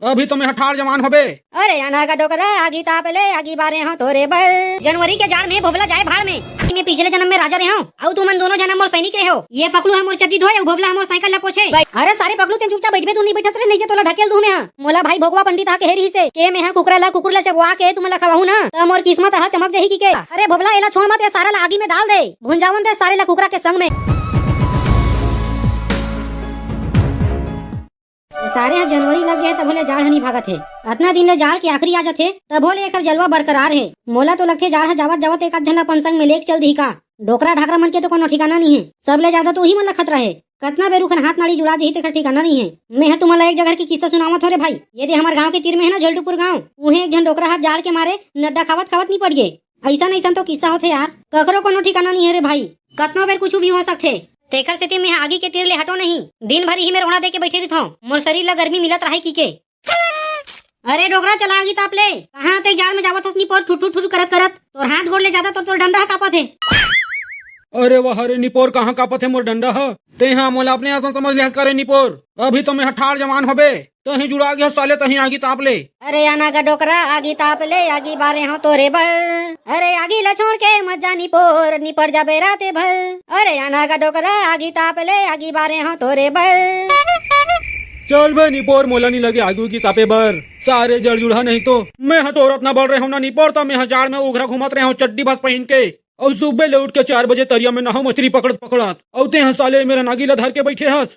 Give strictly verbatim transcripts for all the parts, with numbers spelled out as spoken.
अभी तो मैं ह ठाड़ जवान होबे। अरे अनहगा डोकरा, आगी ताप ले, आगी बारे हो तोरे बर। जनवरी के जाड़ में भोभला जाए भाड़ में। मैं पिछले जन्म में राजा रहे हो, अउ तुमन दोनों जन्म मोर सैनिक रहे हो। ये पकलू ह मोर चड्डी धोए, अउ भोभला ह मोर साइकिल ला पोछे। अरे सारे पकलू, तें चुपचाप बैठबे, तू नहीं बैठस रे, नहीं ते तोला ढकेल दूं मैं ह। मोला भाई भोगवा पंडित ह कहे रिहिसे के मैं ह कुकरा ला कुकुर ला चबवा के तुमन ला खवाहूं ना, त मोर किस्मत ह चमक जाही कहिके। अरे भोभला, एला छोड़ मत, ए सारा ला आगी में डाल दे, भुंजावन दे सारे ला कुकरा के संग में। सारे ह जनवरी लग गे, तभो ले जाड़ ह नी भागत हे। अतना दिन ले जाड़ के आखिरी आ जथे, तभो ले एखर जलवा बरकरार हे। मोला तो लगथे जाड़ ह जावत जावत एक आध झन ला अपन संग में लेके चल दिही का। डोकरा ढाकरा मन के तो कोनो ठिकाना नी हे, सब ले जादा तो उही मन ला खतरा हे। कतना बेर उखन हाथ नाड़ी जुड़ा जही, तेखर ठिकाना नी हे। मैं ह तुमन ला एक जगह के किस्सा सुनावत हो रे भाई। ये दे हमर गांव के तीर में हे ना झोलटूपुर गांव, उहें एक झन डोकरा ह जाड़ के मारे नड्डा खावत खावत निपट गे। अइसन अइसन तो किस्सा होथे यार, कखरो कोनो ठिकाना नी हे रे भाई। कतनो बेर कुछु भी हो सकथे, तेखर सेती मैं ह आगी के तीर ले हटो नहीं। दिन भर इही में रोना दे के बैठे रहिथौं, मोर शरीर ला गर्मी मिलत राहय कहिके। अरे डोकरा, चला आगी ताप ले। कहाँ ते जाड़ में जावत हस निपोर, ठुठु ठुठु करत करत? तोर हाथ गोड़ ले जादा तोर, तोर डंडा ह कापत हे। अरे वाह रे निपोर, कहाँ कापत हे मोर डंडा ह? तेहा मोला अपने असन समझ ले हस का रे निपोर? अभी तो मैं ह ठाड़ जवान होबे, तहीं जुड़ा गे हस साले, तहीं आगी ताप ले। अरे अनहगा डोकरा, आगी ताप ले, आगी बारे हो तोरे बर। अरे आगी ला छोड़ के मत जा निपोर, निपट जाबे राते भर। अरे अनहगा डोकरा, आगी ताप ले, आगी बारे हो तोरे बर। चल बे निपोर, मोला नी लगे आगी उगी तापे बर। सारे जड़ जुड़हा नहीं तो। मैं ह तोर अतना बड़ रहे हो ना निपोर, त मैं ह जाड़ में उघरा घूमत रहे हो चड्डी बस पहिन के। अउ सुबह ले उठ के चार बजे तरिया में नहाओ मछली पकड़त पकड़त। अउ तेहा साले मेरन आगी ला धर के बैठे हस।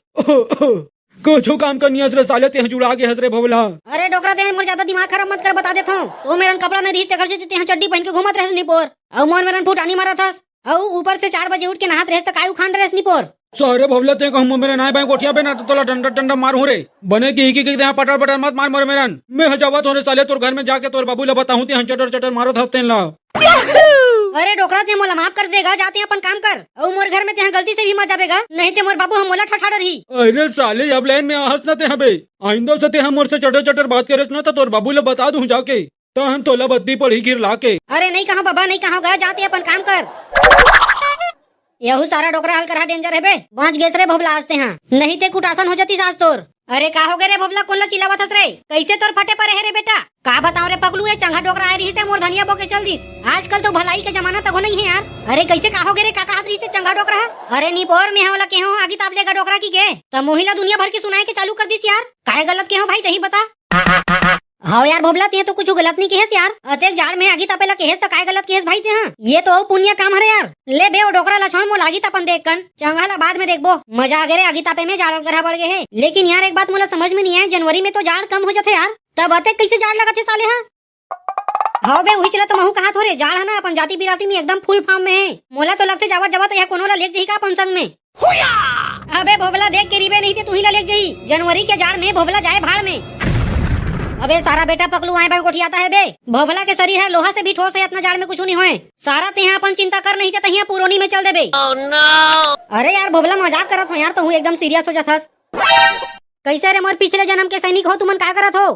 कुछु काम कर नी हस रे साले, तेहा जुड़ा गे हस रे भोभला। अरे डोकरा, तेहा मोर जादा दिमाग खराब मत कर, बता देत हूँ। तो मेरन कपड़ा नहीं रही, तेकर से तेहा चड्डी पहन के घूमत रहस निपोर। अउ मोर मेरन फुटानी मारत हस। अउ ऊपर से चार बजे उठ के नहात रहस, त काय उखान रहस निपोर? सारे भोभला, ते कहूँ मोर मेरन आए बाएं गोठिया बे ना, तो तोला डंडा डंडा मार हूँ रे। बने की, की, की, तेहा पटर पटर मत मार मोर मेरन। मैं ह जावत हूँ रे साले, तोर घर में जाके तोर बाबू ला बताहूँ, तेहा चटर चटर मारत हस तेन ला। अरे डोकरा, ते मोला माफ कर देगा, जा ते अपन काम कर। अउ मोर घर में ते गलती से भी मत जाबे गा, नहीं ते मोर बाबू ह मोला ठठाड़ही। अरे साले, अब लाइन में आहस ना ते बे। आइंदा से ते मोर से चटर चटर बात करेस ना, त तोर बाबू ला बता दूं जाके। त हम तोला बत्ती पड़ही गिर ला के। अरे नहीं कहा बाबा, नहीं कहा गा, जा ते अपन काम कर। यहू सारा डोकरा हलकरहा डेंजर हे बे। बाँच गेस रे भोभला आज तेहा, नहीं ते कुटासन हो जातीस आज तोर। अरे का हो गे रे भोभला, कोन ला चिल्लावत हस रे? कइसे तोर फटे परे हे रे बेटा? का बताओं रे पगलू, ये चंगा डोकरा आए रहिस हे, मोर धनिया बो के चल दिस। आजकल तो भलाई के जमाना तको नहीं हे यार। अरे कइसे का हो गे रे, का कहत रहिस हे चंगा डोकरा ह? अरे निपोर, मैं ओला केहों आगी ताप लेगा डोकरा कहिके, त मुही ला दुनिया भर के सुनाए के चालू कर दिस यार। काय गलत केहों भाई, तहीं बता। हव यार भोभला, तें तो कुछु गलत नहीं केहेस यार। अतेक जाड़ में आगी तापे ला केहेस त काय गलत केहेस भाई तें? ये तो अउ पुनिया काम हरे यार। ले बे, ओ डोकरा ला छोड़, मोला आगी तापन दे एकन। चंगा ला बाद में देखबो। मजा आ गे रे आगी तापे में, जाड़ हलकरहा बढ़ गे हे। लेकिन यार एक बात मोला समझ में नहीं आए, जनवरी में तो जाड़ कम हो जाथे यार, तब अतेक कइसे जाड़ लगत हे साले ह? हव बे, उहीच ला तो महू कहत हों रे, जाड़ ह ना अपन जाति बिराती में एकदम फुल फार्म में हे। मोला तो लगथे जावत जावत यह कोनो ला लेग जही का अपन संग में। अबे भोभला, देख के रिबे नहीं ते तुही ला लेग जही। जनवरी के जाड़ में भोभला जाए भाड़ में। अबे सारा बेटा पकलू आए बाय गोठियाता हे बे। भोभला के शरीर ह लोहा से भी ठोस हे, अतना जाड़ में कुछु नहीं होए। सारा तेहा अपन चिंता कर नहीं ते तहिया पुरोनी में चल देबे। अरे यार भोभला, मजाक करत हों यार, तहूँ एकदम सीरियस हो जाथस। कइसे रे मोर पिछले जनम के सैनिक हो, तुमन का करत हो?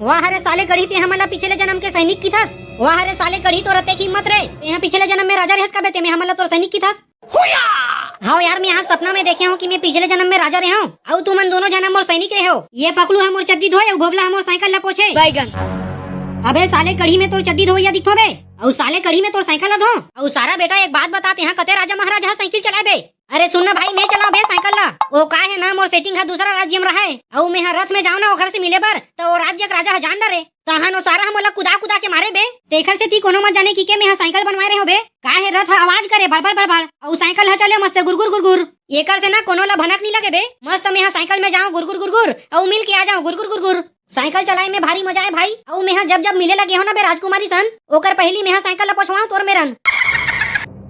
वाह रे साले कढ़ी, तें हमन ला पिछले जनम के सैनिक किथस। वाह रे साले कढ़ी, तोर अतेक हिम्मत रे, तें पिछले जनम में राजा रहेस का बे, तें हमन ला तोर सैनिक किथस। हव यार, मैं आज सपना में देखे हों कि मैं पिछले जनम में राजा रहे हों, अउ तुमन दोनों जनम मोर सैनिक रहे हो। ये पकलू ह मोर चड्डी धोए, अउ भोभला ह मोर साइकिल ला पोछे। बैगन। अबे साले कढ़ी, मैं तोर चड्डी धोवइया दिखथों बे? अउ साले कढ़ी, मैं तोर साइकिल ला धों? अउ सारा बेटा, एक बात बता, तेहा कते राजा महाराजा ह साइकिल चलाए बे? अरे सुन ना भाई, मैं चलाओं बे साइकिल ला। ओ का हे ना, मोर सेटिंग ह दूसरा राज्य में रहय, अउ मैं ह रथ में जाओं ना ओखर से मिले बर, त ओ राज्य के राजा ह जान डरे। तहन ओ सारा ह मोला कुदा कुदा के मारे बे। तेखर सेती कोनो मत जाने कहिके मैं ह साइकिल बनवाए रहे हों बे। का हे, रथ ह आवाज करे बड़बड़ बड़बड़, अउ साइकिल ह चले मस्त गुरगुर गुरगुर। एकर से ना कोनो ला भनक नहीं लगे बे। मस्त मैं ह साइकिल में जाओं गुरगुर गुरगुर, अउ मिल के आ जाओं गुरगुर गुरगुर। साइकिल चलाए में भारी मजा आए भाई। अउ मेहा जब जब मिले लगे हों ना बे राजकुमारी सन, ओकर पहिली मेहा साइकिल ला पोछवाहूं तोर मेरन।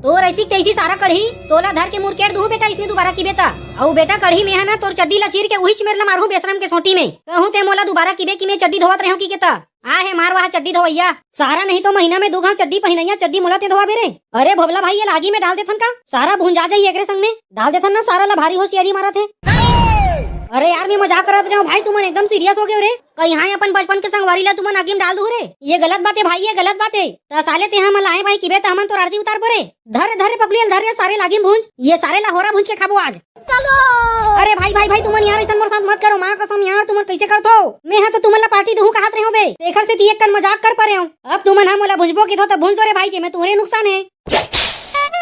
तोर ऐसी तैसी सारा कढ़ी, तोला धर के मुरकेट दूहूं बेटा, इसने दुबारा किबे त। अउ बेटा कढ़ी, मेहा ना तोर चड्डी ला चीर के उहीच मेर ला मारहूं बेशरम के सोटी में। कहूं ते मोला दुबारा किबे कि मैं चड्डी धोवत रहेंव कहिके त। आ हे मारवाहा चड्डी धोवइया। सारा नहीं तो महीना में दू घांव चड्डी पहिनइया, चड्डी मोला ते धोवाबे रे। अरे भोभला भाई, ये ला आगी में डाल देथन का? सारा भुंजा जाही एकरे संग में। डाल देथन ना, सारा ला भारी होशियारी मारत हे। अरे यार, मैं मजाक करत रहेंव भाई, तुमन एकदम सीरियस हो गेव रे। कहीं हाय अपन बचपन के संगवारी ला तुमन आगी में डाल दूहू रे? ये गलत बात हे भाई, ये गलत बात हे। त साले तेहा हमन ला आए बाई किबे त हमन तोर आरती उतारबो रे। धर रे, धर रे पगलू, ये ला धर रे, सारे ला आगी में भूंज। ये सारे ला होरा भूंज के खाबो आज। अरे भाई, भाई, भाई, तुमन यार अइसन मोर साथ मत करो, माँ कसम यार, तुमन कइसे करथो? मैं हा तो तुमन ला पार्टी देहूँ कहत रहेंव बे, तेखर सेती एक कन मजाक कर परेंव। अब तुमन हा मोला भुंजबो किथो त भुंज दो रे भाई, तेमे तुंहरे नुकसान हे।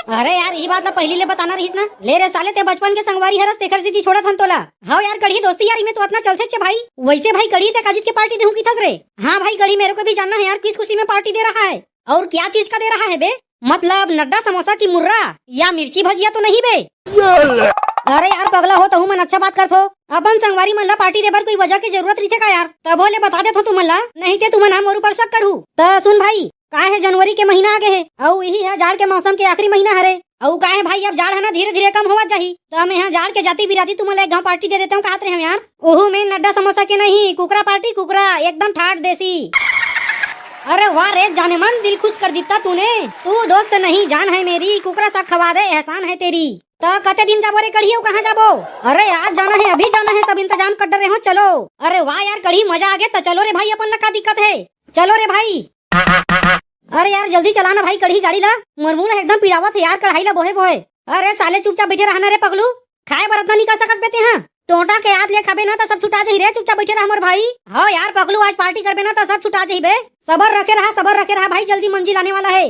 अरे यार, इही बात ला पहिली ले बताना रहिस ना। ले रे साले, तें बचपन के संगवारी हरस, तेखर सेती छोड़त हन तोला। हव यार कढ़ी, दोस्ती यारी में तो अतना चलथेच भाई। वइसे भाई कढ़ी, तें का चीज के पार्टी देहूँ किथस रे? हाँ भाई कढ़ी, मेरे को भी जानना है यार, किस खुशी में पार्टी दे रहा है? और क्या चीज का दे रहा है बे? मतलब नड्डा समोसा की मुर्रा या मिर्ची भजिया तो नहीं बे? अरे यार पगला हो, तहू मन अच्छा बात करथो। अपन संगवारी मन ला पार्टी दे बर कोई वजह के जरूरत रहिथे का यार? तभो ले बता देथो तुमन ला, नहीं ते तुमन हा मोर ऊपर शक करहू। त सुन भाई, का हे, जनवरी के महीना आ गे हे, अउ इही ह जाड़ के मौसम के आखिरी महीना हरे। अउ का हे भाई, अब जाड़ ह ना धीरे धीरे कम होवत जाही, त मैं हा जाड़ के जाति बिराती तुमन ला एक घांव पार्टी दे देतेंव कहत रहेंव यार। ओहू में नड्डा समोसा के नहीं, कुकरा पार्टी, कुकरा, एकदम ठाठ देसी। अरे वाह रे जानेमन, दिल खुश कर दिता तूने। तू दोस्त नहीं जान है मेरी, कुकरा साग खवा दे, एहसान है तेरी। त कते दिन जाबो रे कढ़ी, अउ कहाँ जाबो? अरे आज जाना है, अभी जाना है, सब इंतजाम कर डरे हो, चलो। अरे वाह यार कढ़ी, मजा आ गे, त चलो रे भाई, अपन ला का दिक्कत है, चलो रे भाई। अरे यार जल्दी चला ना भाई कढ़ी गाड़ी ला, मोर मुंह ला एकदम पिरावत है यार कढ़ाई ला बोहे बोहे। अरे साले चुपचाप बइठे रहा ना रे पगलू, खाए बर अतना नइ कर सकस बे तें हा? टोंटा के आत ले खाबे ना त सब छुटा जाही रे, चुपचाप बइठे रहा मोर भाई। हव यार पगलू, आज पार्टी करबे ना त सब छुटा जाही बे। सबर रखे रहा, सबर रखे रहा भाई, जल्दी मंजिल आने वाला है।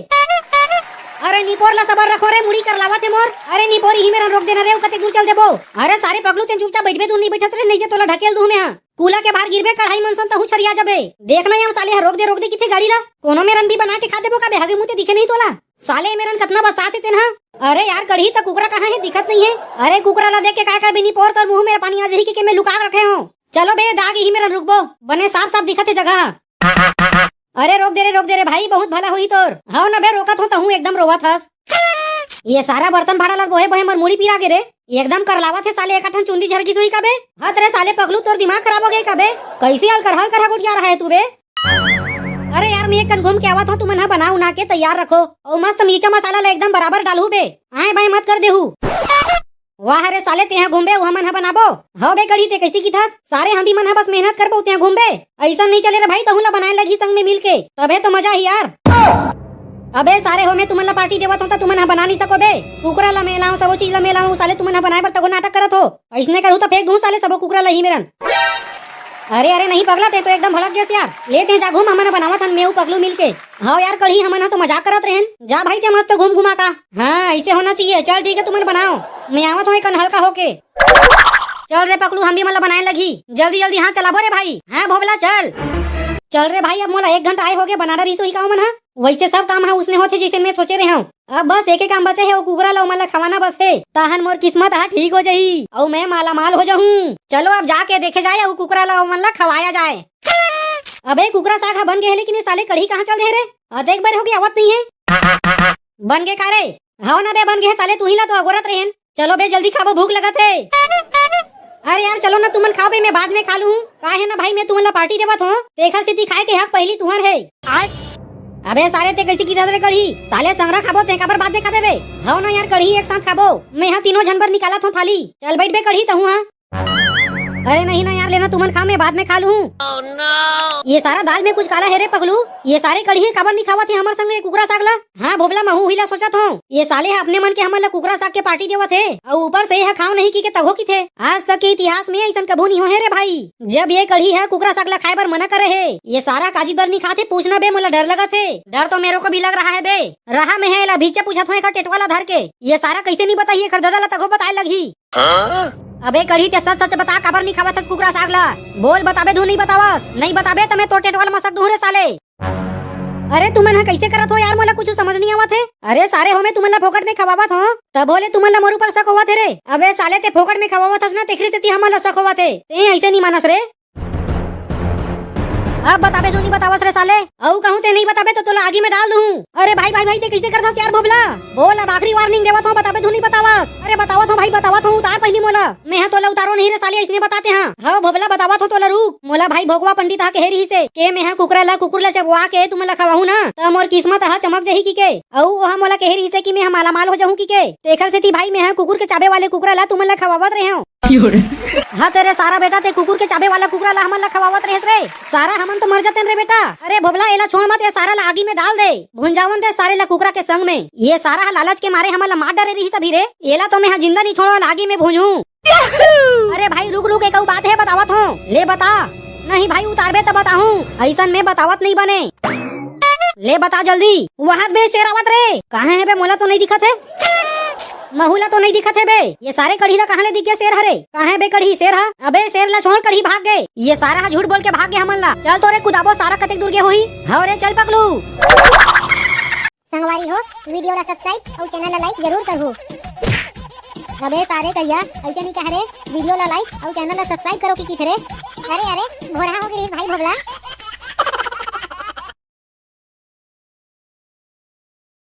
अरे निपोर ला सबर रखो रे, मुड़ी करलावत हे मोर। अरे निपोर, इही मेरन रोक देना रे, अउ कतेक दूर चल देबो। अरे सारे पगलू, तें चुपचाप बइठबे, दूर नइ बइठस रे, नहीं ते तोला ढकेल दूहूं मैं हा। कूला के भार गिरबे, कढ़ाई मन सन तहूं छरिया जबे। देखना ये साले ह रोक दे, रोक दे किथे गाड़ी ला। कोनो मेरन भी बना के खा देबो का बे, हगे मुंह ते दिखे नहीं तोला। साले मेरन कतना बसात हे तेन हा। अरे यार कढ़ी, त कुकरा कहाँ हे, दिखत नहीं हे। अरे कुकरा ला देख के का करबे निपोर, तोर मुंह में पानी आ जाही कि के मैं लुका के रखे हों। चलो बे दाग, इही मेरन रुकबो, बने साफ साफ दिखत हे जगह। अरे रोक दे रे, रोक दे रे भाई, बहुत भला होही तोर। हव ना बे, रोकत हों, तहूं एकदम रोवत हस। ये सारा बर्तन भाड़ा ला बोहे बोहे मोर मुड़ी पिरा गे रे, एकदम करलावत हे साले, एकाठन चुंदी झरकी सोही का बे। हत रे साले पगलू, तोर दिमाग खराब हो गे का बे? कइसे अलकरहा अलकरहा गोठिया रहा है तू बे? अरे यार, मैं एक कन घूम के आवत हों, तुमन हा बना उना के तैयार रखो, अउ मस्त मिर्चा मसाला ला एकदम बराबर डालहू बे, आए बाए मत कर देहू। वाह रे साले, तेहा घूमबे, उहा मन हा बनाबो। हव बे कढ़ी, ते कइसे किथस? सारे हम भी मन हा बस मेहनत करबो, तेहा घूमबे। अइसन नहीं चले रे भाई, तहूं ला बनाए लगही संग में मिल के, तभे तो मजा ही यार। अबे सारे हो, मैं तुमन ला पार्टी देवत हों त तुमन हा बना नहीं सको बे। कुकरा ला मैं लाऊं, सबो चीज ला मैं लाऊं, साले तुमन हा बनाए बर तको नाटक करत हो। अइसने करहूं त फेंक दूं साले सबो कुकरा ला ही मेरन। अरे अरे नहीं पगला, ते तो एकदम भड़क गेस यार। ले ते जा घूम, हमन हा बनावत हन मैं अउ पगलू मिल के। हव यार कढ़ी, हमन हा तो मजाक करत रहेन। जा भाई ते मस्त घूम घुमा का। हाँ अइसे होना चाहिए। चल ठीक है, तुमन बनाओ, मैं आवत हों एक कन हल्का होके। चल रे पकलू, हम भी मन ला बनाए लगही। जल्दी जल्दी, हाँ चलाबो रे भाई। हाँ भोबला चल। चल रे भाई, अब मोला एक घंटा आए होगे, बना डरिस होही का ओमन हा। वइसे सब काम हा उसने होथे जइसे मैं सोचे रहेंव। अब बस एके काम बचे हे, ओ कुकरा ला ओमन ला खवाना बस हे। ताहन मोर किस्मत हा ठीक हो जाही अउ मैं मालामाल हो जाहूं। चलो अब जाके देखे जाए अउ कुकरा ला ओमन ला खवाया जाए। अबे कुकरा साग हा बन गे हे, लेकिन ये साले कढ़ी कहाँ चल दे हे रे? अतेक बेर होगे आवत नहीं हे। बन गे का रे? हव ना बे, बन गे हे साले, तुही ला तो अगोरत रहेन। चलो बे, जल्दी खाबो, भूख लगत हे। अरे यार, चलो ना तुमन खाओ बे, मैं बाद में खा लूं। का हे ना भाई, मैं तुमन ला पार्टी देवत हों, तेखर सेती खाए के हक पहिली तुहर हे। अबे सारे, ते कइसे किथस रे कढ़ी? साले संगरा खाबो, ते काबर बाद में खाबे बे? हव ना यार, कढ़ी एक साथ खाबो। मैं हा तीनों झन बर निकालत हों थाली। चल बइठ बे कढ़ी, तहूं हा। अरे नहीं ना यार, लेना तुमन खा, मैं बाद में खा लूं। ये सारा दाल में कुछ काला हे रे पगलू। ये सारे कढ़ी काबर नहीं खावत हे हमर संग ये कुकरा साग ला? हाँ भोबला, महू उही ला सोचत हों। ये साले हा अपने मन के हमन ला कुकरा साग के पार्टी देवत हे, अउ ऊपर से ये हा खाओ नहीं किके तभो किथे। आज तक के इतिहास में अइसन कभू नहीं होहे रे भाई। जब ये कढ़ी हा कुकरा साग ला खाए बर मना करे हे, ये सारा काजी बर नहीं खात हे, पूछना बे, मोला डर लगत हे। डर तो मेरे को भी लग रहा है बे। रहा मैं हा एला अभीचे पूछत हों एकर टेटवा ला धर के। ये सारा कइसे नहीं बताही, एकर ददा ला तभो बताए लगही। अबे कढ़ी, ते सच सच बता, काबर नहीं खावत हस कुकरा साग ला? बोल, बताबे धू नहीं बतावस? नहीं बताबे त मैं तोर टेटवा ला मसक दूं रे साले। अरे तुमन हा कइसे करत हो यार, मोला कुछ समझ नहीं आवत हे। अरे सारे हो, मैं तुमन ला फोकट में खवावत हों, तभो ले तुमन ला मोर ऊपर शक होवत हे रे। अबे साले, ते फोकट में खवावत हस ना, तेखरे सेती हमन ला शक होवत हे। ते अइसे नहीं मानस रे। अब बताबे धू नहीं बतावस रे साले। अउ कहूं ते नहीं बताबे त तोला आगी में डाल दूं। अरे भाई भाई भाई, ते कइसे करथस यार भोबला? बोल, अब आखिरी warning देवत हों, बताबे धू नहीं बतावस। अरे बतावत हों भाई, बतावत हों, उतार पहिली मोला। मैं हा तोला उतारों नहीं रे साले, अइसने बता ते हा। हव भोबला, बतावत हों तोला, रुक। मोला भाई भोगवा पंडित हा कहे रिहिसे के मैं हा कुकरा ला, कुकुर ला चबवा के तुमन ला खवाहूं ना, त मोर किस्मत हा चमक जाही किके। अउ ओहा मोला कहे रिहिसे कि मैं हा मालामाल हो जाहूं किके। तेखर सेती भाई मैं हा कुकुर के चाबे वाले कुकरा ला तुमन ला खवावत रहेंव। हा तेरे सारा बेटा, ते कुकुर के चाबे वाला कुकरा ला हमन ला खवावत रहेस रे। सारा हमन तो मर जातेन रे बेटा। अरे भोभला, एला छोड़ मत, ये सारा ला आगी में डाल दे, भुंजावन दे सारे ला कुकरा के संग में। ये सारा हा लालच के मारे हमन ला मार डरे रहिस अभी रे। एला तो मैं हा जिंदा नहीं छोड़ो, आगी में भूंजूं। अरे भाई रुक रुक, एक अउ बात हे बतावत हों। ले बता। नहीं भाई, उतारबे त बताहूं, अइसन में बतावत नहीं बने। ले बता जल्दी। वहां बे शेर आवत रे। कहां हे बे, मोला तो नहीं दिखत हे। महू ला तो नहीं दिखत हे बे। ये सारे कढ़ी ला कहां ले दिख गे शेर हरे? कहां हे बे कढ़ी, शेर हा? अबे शेर ला छोड़, कढ़ी भाग गे। ये सारा हा झूठ बोल के भाग गे हमन ला। चल तोरे कुदाबो, सारा कतेक दूर गे होही। हव रे, चल पकलू। संगवारी हो, video ला subscribe अउ channel ला like जरूर करहू। अबे सारे करिया, अइसे नहीं कह रे, video ला like अउ channel ला subscribe करो कि किथे रे। अरे अरे, भोरहा हो गे रे भाई भोभला।